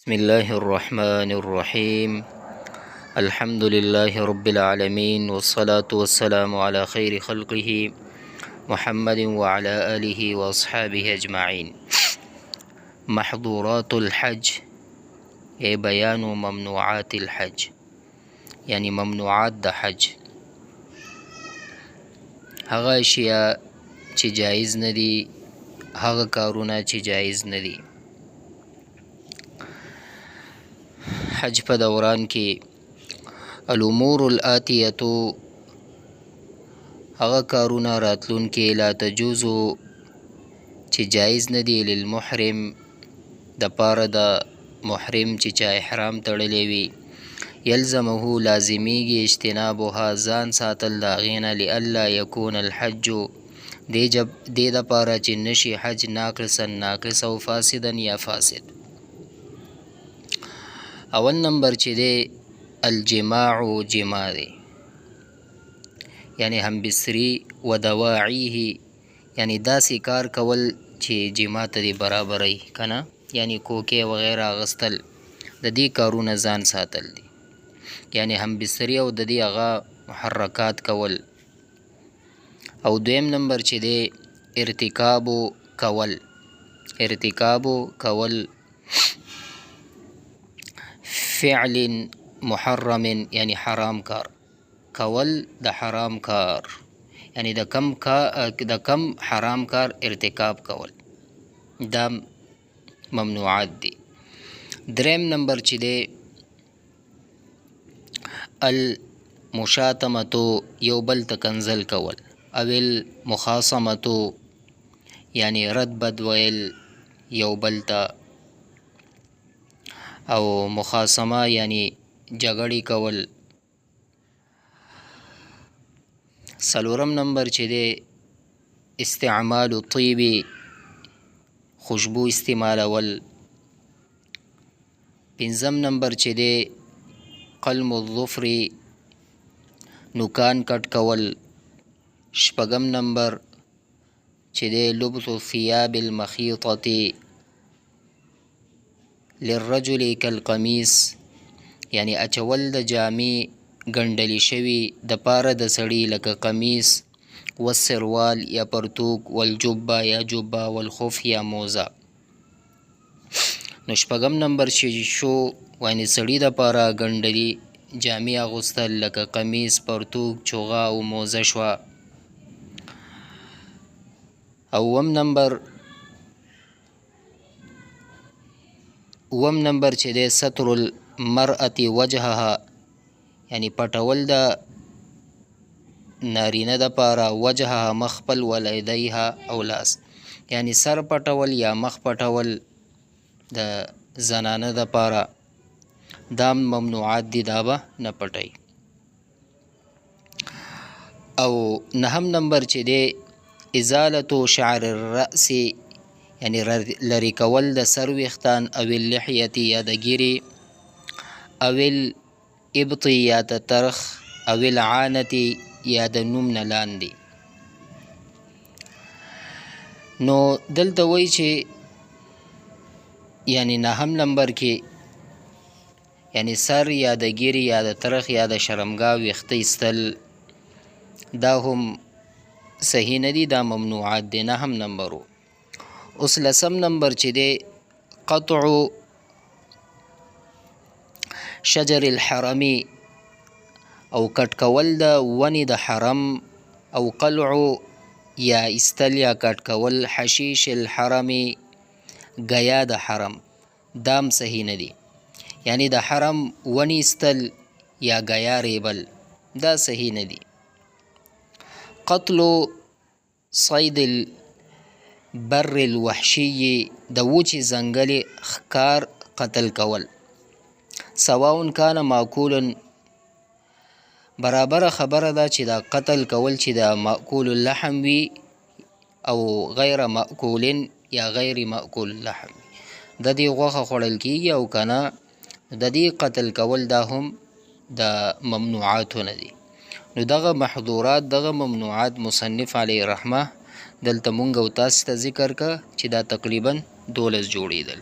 بسم الله الرحمن الرحيم. الحمد لله رب العالمين، والصلاة والسلام على خير خلقه محمد وعلى آله وأصحابه أجمعين. محظورات الحج، أي بيان ممنوعات الحج، يعني ممنوعات د حج، هغه اشیاء چې جایز نه دي، هغه کارونه چې جایز نه دي حج په دوران کې. الامور الاتیه، هغه کارونه راتلونکي، لا تجوزو چې جایز نه دي، للمحرم د پاره د محرم چې چا احرام تړلی وي، یلزمه لازمیږي، اجتنابها ځان ساتل د هغې نه، لئلا یکون الحج دې دپاره چې نشي حج ناقصا ناقص او فاسدا یا فاسد. اول نمبر چې دی الجماع جماع دی، یعنی هم بستری و دواعیه، یعنی داسې کار کول چې جماع ته دې برابروي که نه، یعنی کوکې وغیره اغستل، د دې کارونه ځان ساتل دي، یعنی هم بستری او د دې هغه محرکات کول. او دویم نمبر چې دی ارتکاب کول، ارتکاب کول فعل محرم، یعنی حرام کار کول، د حرام کار، یعنی د کم حرام کار ارتکاب کول، دا ممنوعات دي. دریم نمبر چې دی المشاتمتو یو بل ته کنزل کول، او المخاصمتو یعنی رد بد ویل یو بل ته، او مخاصمه یعنی جګړې کول. څلورم نمبر چې دی استعمال الطیب خوشبو استعمالول. پنځم نمبر چې دی قلم الظفر نوکان کټ کول. شپږم نمبر چې دی لبس الثياب المخيطة للرجل کالقمیص، یعنی اچول د جامې ګنډلې شوي د پاره د سړي لکه قمیص، والسروال یا پرتوګ، والجبه یا جبه، والخف یا موزه. نو شپږم نمبر چې شو یعنی سړي د پاره ګنډلي جامې اغوستل لکه قمیص، پرتوګ، چوغه او موزه شوه. اووم نمبر، اووم نمبر چې دی ستر المرأة وجهها، یعنی پټول د نارینه د پاره وجهها مخ خپل، ولیدیها او لاس، یعنی سر پټول یا مخ پټول د زنانه د پاره، دا ممنوعات دي، دا به نه پټوي. او نهم نمبر چې دی ازالة شعر الرأس، یعنی لرې کول د سر ویښتان، او اللحیة یا د ږیرې، او الابط یا د ترخ، او العانة یا د نوم نه لاندې. نو دلته وایي چې یعنی نهم نمبر کې یعنی سر یا د ږیرې یا د ترخ یا د شرمګاه ویښته ایستل دا هم صحیح نه دي، دا ممنوعات دي. نهم نمبر. اوس لسم نمبر چې دی قطع شجر الحرم، او کټ کول د ونې د حرم، او قلع یا ایستل یا کټ کول حشیش الحرم ګیا د حرم، دام صحیح نه دي، یعنی د حرم ونې ایستل یا ګیا ریبل دا صحیح نه دي. قتل صید البر الوحشي د وچې ځنګلې ښکار قتل کول، سواء کان ماکول، برابره خبره ده چې دا قتل کول چې دا ماکول اللحم وي او غیر ماکول یا غیر ماکول اللحم وي، د دې غوښه خوړل کیږي او که نه، د دې قتل کول دا هم د ممنوعاتو نه دي. نو دغه محظورات دغه ممنوعات مصنف علیه رحمه دلته مونږ او تاسو ته ذکر که چې دا تقریبا 12 جوړېدل.